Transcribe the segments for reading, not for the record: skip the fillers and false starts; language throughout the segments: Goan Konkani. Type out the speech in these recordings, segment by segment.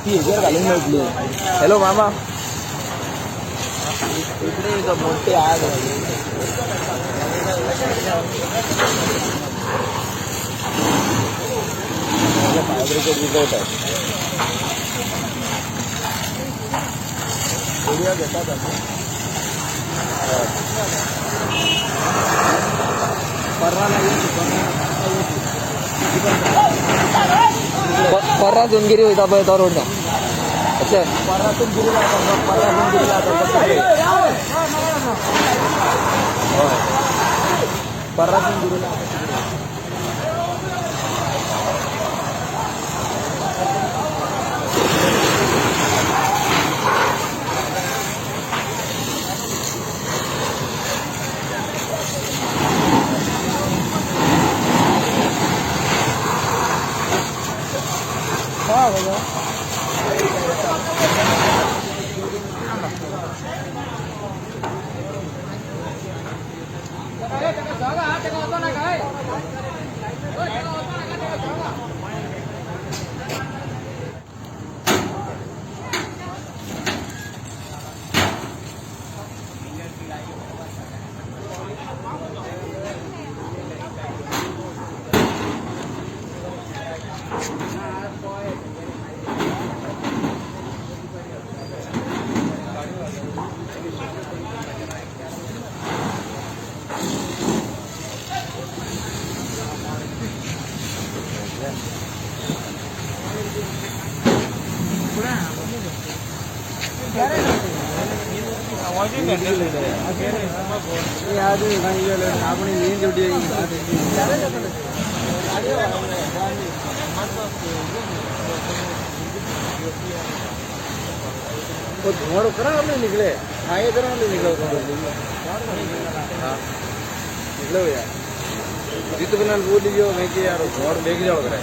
ती हेजेर घालूंक मेळटली. हॅलो मामा, इकडे एक मोठी आग लागली. फायर ब्रिगेड विजवतात, व्हिडिओ घेतात आमी. पर्रा लागून पर्रा सोनगिरी वयता पळय तो रोड. अच्छा, पर्रातून गिरी लागता, पर्रातून गिरी लागता. हय, पर्रातून गिरी लागता. धुवाडो करा निकले, हा ये करा निकले, हाँ निकले भैया. जित बिना बोली मैं कि यार धुवाड़ो लेके जाओ करे.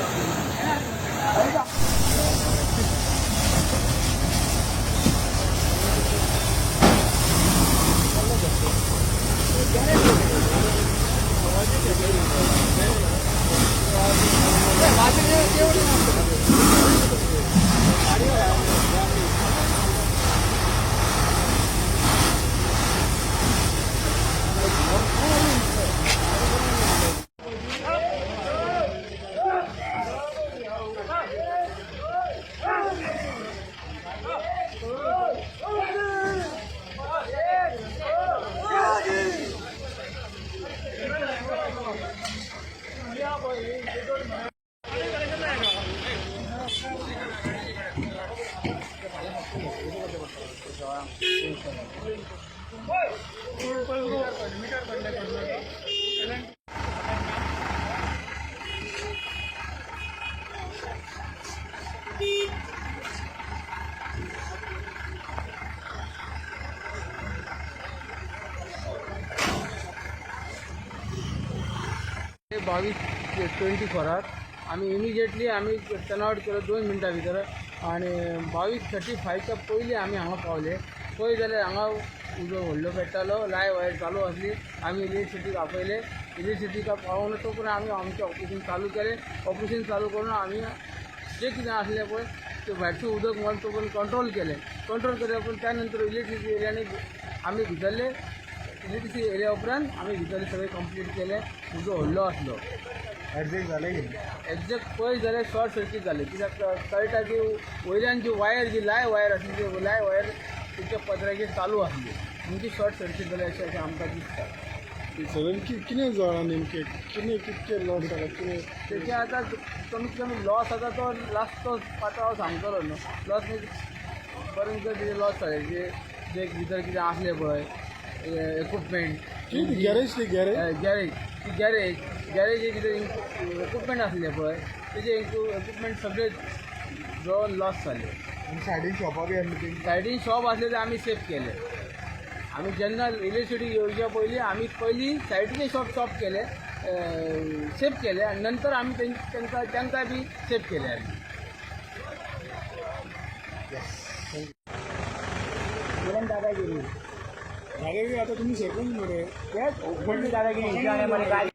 22:24 आमी इमिजिएटली आमी टर्नआउट केलो 2 मिनटां भितर आनी 22:35च्या पयलीं आमी हांगा पावले. पळय जाल्यार हांगा उजो व्हडलो पेट्टालो, लायव वायर चालू आसली. आमी इलेक्ट्रिसिटीक आपयले. इलेक्ट्रिसिटीक पावोवन तो पर्यंत आमी आमचें ऑपरेशन चालू केलें. ऑपरेशन चालू करून आमी जे कितें आसलें पळय तें भायरचें उदक मारून तो पर्यंत कंट्रोल केलें. कंट्रोल केल्या उपरांत त्या नंतर इलेक्ट्रिसिटी एरियानी आमी भितरले, इलेक्ट्रिसिटी एरिया उपरांत आमी भितरले सगळें कंप्लीट केलें. उजो व्हडलो आसलो. एक्झॅक्ट झालं की? एक्झॅक्ट पळय जाल्यार शॉर्ट सर्कीट जालें, कित्याक कळटा की वयल्यान जी वायर, जी लायव वायर आसली, ती लायव वायर तेच्या पत्र्याचेर चालू आसली, म्हणजे शॉर्ट सर्कीट जालें अशें अशें आमकां दिसता. सगळें कितें जालां नेमकें? कितें कितकें लॉस जाला कितें? तेचे आतां कमीत कमी लॉस आतां तो लास्ट तो पात्रांव हांव सांगतलो न्हू. लॉस म्हणजे बरें कितें लॉस जालें, जे जे भितर कितें आसलें पळय इक्विपमेंट. कितें गॅरेज ती गॅरेज? गॅरेज, ती गॅरेज, गॅरेज कितें इक्विपमेंट आसले पळय, तेजे इक्विपमेंट सगळे जवळ लॉस जाले. आनी सायडीन शॉपां बी आसली ती? सायडीन शॉप आसले ते आमी सेफ केले. आमी जेन्ना इलेक्ट्रिसिटी येवच्या पयलीं आमी पयलीं सायडीचे शॉप स्टॉप केले, सेफ केले आनी नंतर आमी तांकां तांकां बी सेफ केले आमी. दादागिरी. आता तुम्ही सरपंच मरे. दादागिरी.